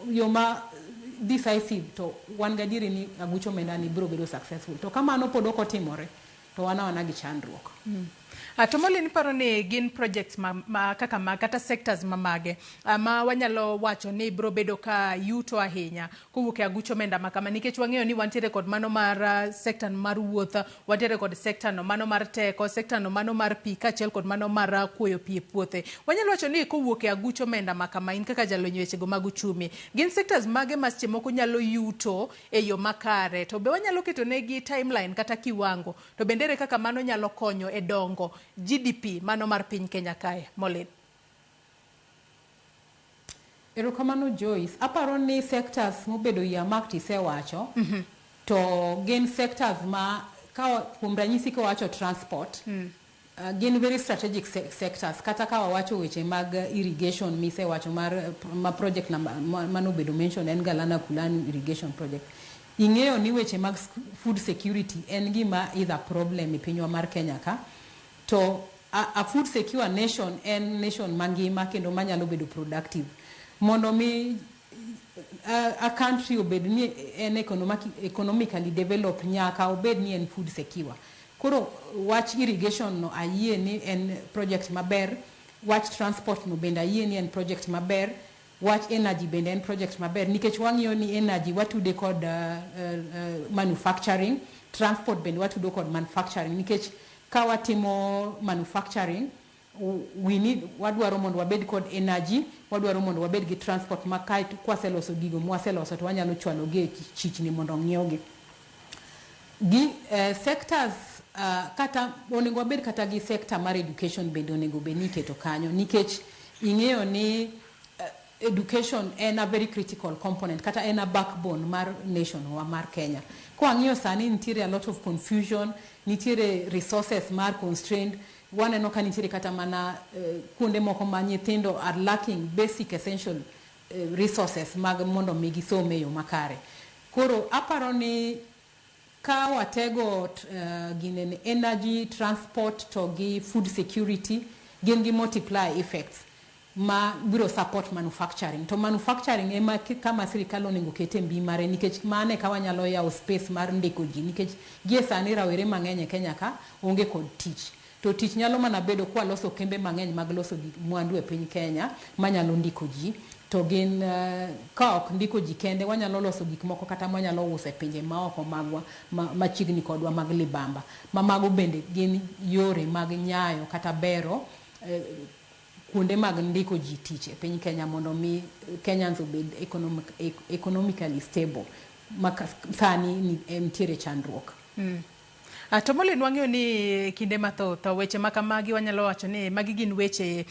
yo ma decisive, to wan gadieri ni aguch omenda ni biro bedo successful. To kamano pod ok otimore, to wan awana gi chandruok. To Molin, paro ni gin projects ma kaka ma kata sectors ma mage ma wanyalo wacho ni biro bedo ka yuto ahinya kowuok e aguch omenda ma kama? Nikech wang'eyo ni wantiere kod mano mar sector mar wuoth, wantiere kod sector no mano mar teko, sector no mano mar pi, kaachiel kod mano mar kuoyo pi e puothe. Wanyalo wacho ni kowuok e aguch omenda ma kama, in kaka jalony e wechego mag uchumi, gin sectors mage ma seche moko nyalo yuto e yo makare? To be wanyalo keto negi timeline kata kiwango? To bende ere kaka mano nyalo konyo e dongo GDP mano mar piny Kenya kae, Molin? Erokamano, Joyce. Aparo ni sectors mobedo earmarked isewacho, to gin sectors ma ka kuom ranyisi kawacho transport, gin very strategic sectors. Kata ka wawacho weche mag irrigation misewacho mar ma project number manobedo mention en Galana Kulanu irrigation project. Ing'eyo ni weche mag food security en gima either problem e pinywa mar Kenya ka, to a food secure nation en nation mangima kendo manyalo bedo productive. Mondo mi a country obed ni en economically developed, nyaka obed ni en food secure. Koro wach irrigation no ayie ni en project maber, wach transport no bende ayie ni en project maber, wach energy bende en project maber, nikech wang'iyo ni energy watude kod manufacturing, transport bende watudo kod manufacturing, nikech ka watimo manufacturing, we need, wadwaro mondo wabed kod energy, wadwaro mondo wabed gi transport ma kae kwaseloso gigo mwaseloso to wanyalo chwalo gi e chichni mondo ong'iewgi gi sectors. Kata onego wabed kata gi sector mar education bende onego bed ni iketo kanyo, nikech ing'eyo ni education en a very critical component kata en a backbone mar nation wa mar Kenya. Kwang'iyo sani, nitiere a lot of confusion, nitiere resources mar constrained. Waneno ka nitiere kata mana kuonde moko ma nyithindo are lacking basic essential resources mag mondo mi gisom e yo makare. Koro aparo ni ka watego ginene energy, transport to gi food security, gin gi multiply effects ma biro support manufacturing. To manufacturing ema kama sirikal onego kete mbi mare, nikech mane ka wanyalo yawo space mar ndiko ji, nikech gie sani rawere mang'eny e Kenya ka onge kod tich, to tich nyalo mana bedo kwaloso kembe mang'eny mag loso gik mwandu e piny Kenya manyalo ndiko ji. To gin ka ok ndiko ji kende, wanyalo loso gik moko kata mwanyalo uso e pinje maoko magwa machiegni kodwa mag libamba ma mago bende gin yore mag nyayo kata bero kuonde mag ndiko ji tich e piny Kenya, mondo mi Kenyans obed economically stable ma sani nitiere chandruok. To Molin, wang'eyo ni kinde mathoth weche ma kamagi wanyalo wacho ni magi gin weche